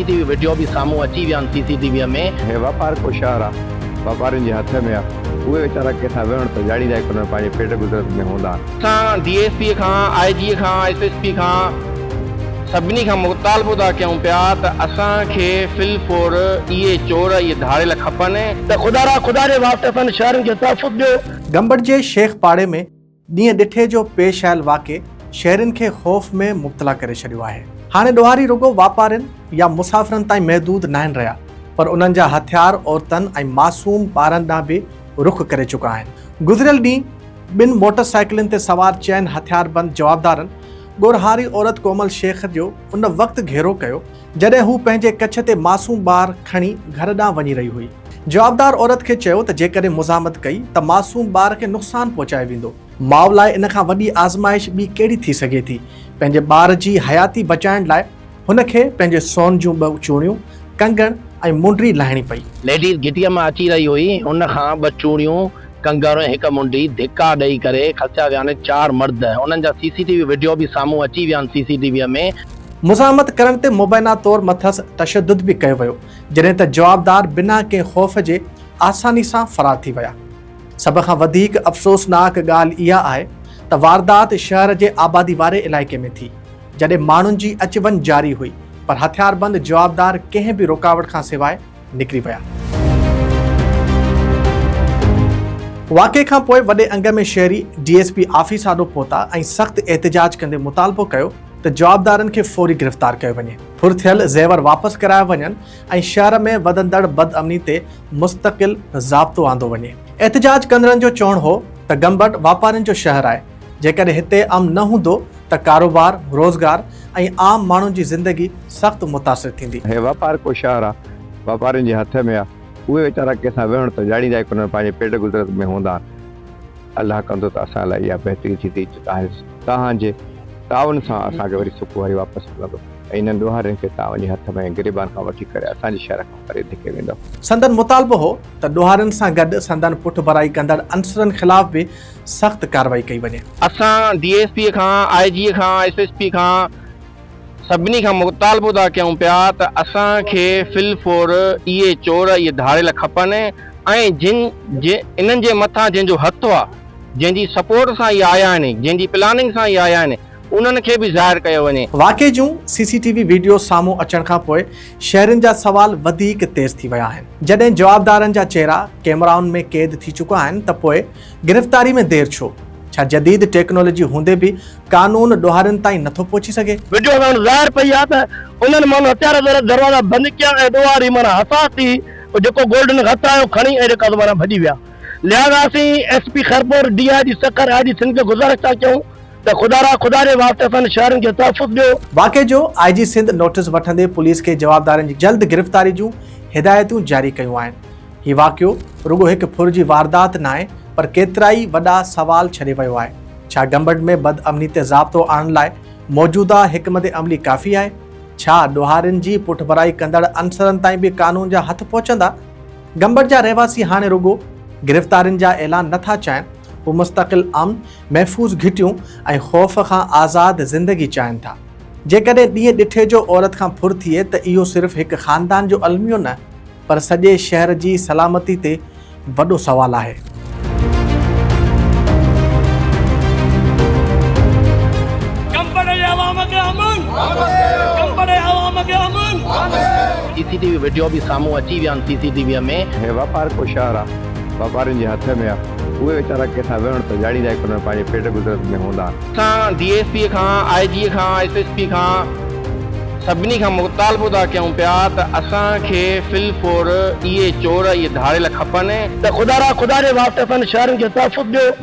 سي ٽي V video به سامهون اچي ويا آهن سي سي ٽي وي ۾. هي واپار ڪو شهر آ، واپارين جي هٿ ۾ آ، اهي ويچارا ڪنهن سان وڙهڻ ته ڄاڻيندا ئي ڪونهن، پنهنجي پيٽ گذرت ۾ هوندا آهن. اسان ڊي ايس پي کان، آء جي کان، ايس ايس پي کان سڀني کان مطالبو ٿا ڪيون پيا ته اسان کي فل فور اهي چور اهي ڌاڙيل کپن. ته خدارا خدا جي واسطي اسان شهرين کي تحفظ ڏيو. گمبٽ جي شيخ پاڙي ۾ ڏينهن ڏٺي جو پيش آيل واقعي شهرين کي خوف ۾ مبتلا ڪري ڇڏيو آهي. هاڻي ڏوهاري رڳو واپارين يا مسافرن تائين محدود ناهن رهيا پر انهن جا هٿيار عورتن ۽ معصوم ٻارن ڏانهن به رخ ڪري چڪا آهن. گذريل ڏينهن ٻن موٽر سائيڪلن تي سوار چئن هٿياربند جوابدارن ڳورهاري عورت ڪومل شيخ جو ان وقت گهيرو ڪيو جڏهن هو پنهنجي ڪڇ تي معصوم ٻار کڻي گهر ڏانهن وڃي رهي هئي. جوابدار عورت کي چيو ته جيڪڏهن مزاحمت ڪئي ته معصوم ٻار کي نقصان پهچايو ويندو. ماء لاء ان کان وڏي آزمائش ٻي ڪهڙي ٿي سگهي ٿي؟ پنهنجي ٻار جي حياتي بچائڻ لاء هن کي پنهنجي سون جون ٻه چوڙيون، ڪنگڻ ۽ منڊي لاهڻي پئي. ليڊيز گهٽيء مان اچي رهي هئي. هن کان ٻه چوڙيون، ڪنگڻ ۽ هڪ منڊي ڌڪا ڏئي ڪري کسيا ويا آهن. چار مرد، انهن جا سي سي ٽي وي وڊيو به سامهون اچي ويا آهن سي سي ٽي وي ۾. مزاحمت ڪرڻ تي مبينا طور مٿس تشدد به ڪيو ويو. جڏهن ته جوابدار بنا ڪنهن خوف جي آساني سان فرار ٿي ويا. سڀ کان وڌيڪ افسوسناڪ ڳالهه اها آهي ته واردات شهر جي آبادي واري علائقي ۾ ٿي، جڏهن ماڻهن جي اچ وڃ جاري هئي، پر هٿياربند جوابدار ڪنهن به رڪاوٽ کان سواء نڪري ويا. واقعي کان پوء وڏي انگ ۾ شهري ڊي ايس پي آفيس آڏو پهتا ۽ سخت احتجاج ڪندي مطالبو ڪيو ته جوابدارن کي فوري گرفتار ڪيو وڃي، ڦر ٿيل زيور واپس ڪرايا وڃن ۽ شهر ۾ وڌندڙ بدامني تي مستقل ضابطو آندو وڃي. احتجاج ڪندڙن جو چوڻ هو ته گمبٽ واپارين جو شهر آهي، جيڪڏهن هتي امن نه هوندو ته ڪاروبار، روزگار ۽ عام ماڻهن جي زندگي سخت متاثر ٿيندي. هي واپار ڪو شهر آ، واپارين جي هٿ ۾ آ، اهي ويچارا ڪنهن سان وڙهڻ ته ڄاڻيندا ئي ڪونهن، پنهنجي پيٽ گذرت ۾ هوندا آهن. الله ڪندو ته اسان لاء اها بهتري ٿيندي جو توهان جي تعاون سان اسان کي وري سڪ وري واپس ملندو ۽ انهن ڏوهارين کي توهان وڃي هٿ ۾ گريبان کان وٺي ڪري اسان جي شهر کان پري ڌڪي ويندؤ. سندن مطالبو هو ته ڏوهارين سان گڏ سندن پٺڀرائي ڪندڙ عنصرن خلاف به سخت ڪارروائي ڪئي وڃي. اسان ڊي ايس پي کان، آء جي کان، ايس ايس پي کان سڀني کان مطالبو ٿا ڪيون پيا ته اسان کي فل فور اهي چور اهي ڌاڙيل کپن ۽ جن انهن جي مٿان جنهن جو هٿ آ جنهن جي سپورٽ سان اهي آيا آهن جنهن جي پلاننگ سان اهي آيا آهن انهن کي به ظاهر ڪيو وڃي. واقعي جون سي سي ٽي وي وڊيو سامهون اچڻ کان پوء شهرين جا سوال وڌيڪ تيز ٿي ويا آهن. جڏهن جوابدارن جا چهرا ڪئميرائن ۾ قيد ٿي چڪا آهن ته پوء گرفتاري ۾ دير ڇو؟ ڇا جديد ٽيڪنالاجي هوندي به قانون ڏوهارين تائين نٿو پهچي سگهي؟ وڊيو ۾ ظاهر پئي آ ته انهن ماڻهن هٿيار ذريعي دروازا بند ڪيا ۽ ڏوهاري معنيٰ حساس ٿي جيڪو گولڊ هن هٿ آيو کڻي ۽ جيڪا سو معنيٰ ڀڄي ويا. لهٰذا اسين S P Khairpur, D I G Sukkur, I G Sindh کي گذارش ٿا ڪيون ته خدارا خدا جي واسطي اسان شهرين کي تحفظ ڏيو. واقعي جو آء جي سنڌ نوٽيس وٺندي پوليس کي جوابدارن جي جلد گرفتاري جون هدايتون جاري ڪيون آهن. هي واقعو رڳو هڪ ڦر جي واردات ناهي پر ڪيترائي وڏا سوال ڇڏي ويو آهي. ڇا گمبٽ ۾ بدامني تي ضابطو آڻڻ لاء موجوده حڪمت عملي ڪافي آهي؟ ڇا ڏوهارين جي پٺڀرائي ڪندڙ عنصرن تائين به قانون جا هٿ پهچندا؟ گمبٽ جا رهواسي هاڻي رڳو گرفتارين جا اعلان نه ٿا چاهين، هو مستقل امن، محفوظ گهٽيون ۽ خوف کان آزاد زندگي چاهين ٿا. جيڪڏهن ڏينهن ڏٺي جو عورت کان ڦر ٿئي ته اهو صرف هڪ خاندان جو الميو نه، پر سڄي شهر جي سلامتي تي وڏو سوال آهي. قمبر جي عوام کي امن قمبر جي عوام کي امن. سي سي ٽي وي وڊيو به سامهون اچي ويا آهن سي سي ٽي وي ۾. هي واپار ڪو شهر آ، واپارين جي هٿ ۾ آ، اهي ويچارا ڪنهن سان وڙهڻ ته ڄاڻيندا ئي ڪونهن، پنهنجي پيٽ گذرت ۾ هوندا آهن. اسان ڊي ايس پي کان، آء جي کان، ايس ايس پي کان سڀني کان مطالبو ٿا ڪيون پيا ته اسان کي فل فور اهي چور اهي ڌاڙيل کپن. ته خدارا خدا جي واسطي اسان شهرين کي تحفظ ڏيو.